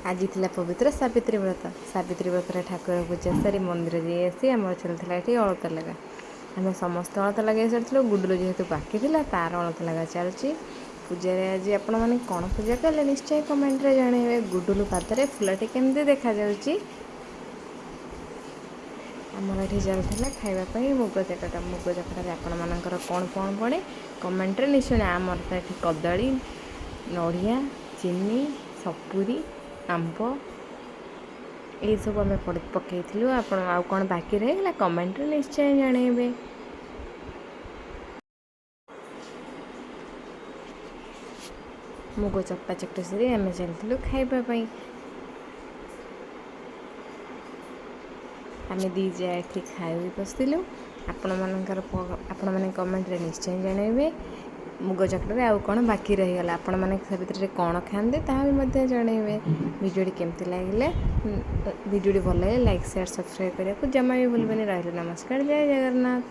ଆଜି ଥିଲା ପବିତ୍ର ସାବିତ୍ରୀ ବ୍ରତ। ସାବିତ୍ରୀ ବ୍ରତରେ ଠାକୁର ପୂଜା ସାରି ମନ୍ଦିର ଯାଇ ଆସି ଆମର ଚାଲିଥିଲା ଏଠି ଅଳତା ଲଗା। ଆମେ ସମସ୍ତେ ଅଳତା ଲଗାଇ ସାରିଥିଲୁ। ଗୁଡୁଲୁ ଯେହେତୁ ବାକି ଥିଲା, ତାର ଅଳତା ଲଗା ଚାଲିଛି। ପୂଜାରେ ଆଜି ଆପଣମାନେ କ'ଣ ପୂଜା କଲେ, ନିଶ୍ଚୟ କମେଣ୍ଟରେ ଜଣାଇବେ। ଗୁଡୁଲୁ ପାଦରେ ଫୁଲଟି କେମିତି ଦେଖାଯାଉଛି? ଆମର ଏଠି ଚାଲିଥିଲା ଖାଇବା ପାଇଁ ମୁଗ ଚକଟା। ମୁଗ ଚକଟାରେ ଆପଣମାନଙ୍କର କ'ଣ କ'ଣ ପଡ଼େ, କମେଣ୍ଟରେ ନିଶ୍ଚୟ। ଆମର ତ ଏଠି କଦଳୀ, ନଡ଼ିଆ, ଚିନି, ସପୁରୀ, ଆମ୍ବ ଏଇସବୁ ଆମେ ପକାଇଥିଲୁ। ଆପଣ ଆଉ କ'ଣ ବାକି ରହିଗଲା, କମେଣ୍ଟରେ ନିଶ୍ଚୟ ଜଣାଇବେ। ମୁଗ ଚକଟା ଚକଟି ସାରି ଆମେ ଚାଲିଥିଲୁ ଖାଇବା ପାଇଁ। ଆମେ ଦୁଇ ଯା ଏଠି ଖାଇ ବସିଥିଲୁ। ଆପଣମାନେ କମେଣ୍ଟରେ ନିଶ୍ଚୟ ଜଣାଇବେ, ମୁଗ ଚକଟାରେ ଆଉ କ'ଣ ବାକି ରହିଗଲା। ଆପଣମାନେ ସାବିତ୍ରୀରେ କ'ଣ ଖାଆନ୍ତି, ତାହା ବି ମଧ୍ୟ ଜଣାଇବେ। ଭିଡ଼ିଓଟି କେମିତି ଲାଗିଲେ? ଭିଡ଼ିଓଟି ଭଲ ଲାଗିଲେ ଲାଇକ୍, ସେୟାର, ସବସ୍କ୍ରାଇବ୍ କରିବାକୁ ଜମା ବି ଭୁଲିବେନି। ରହିଲେ, ନମସ୍କାର, ଜୟ ଜଗନ୍ନାଥ।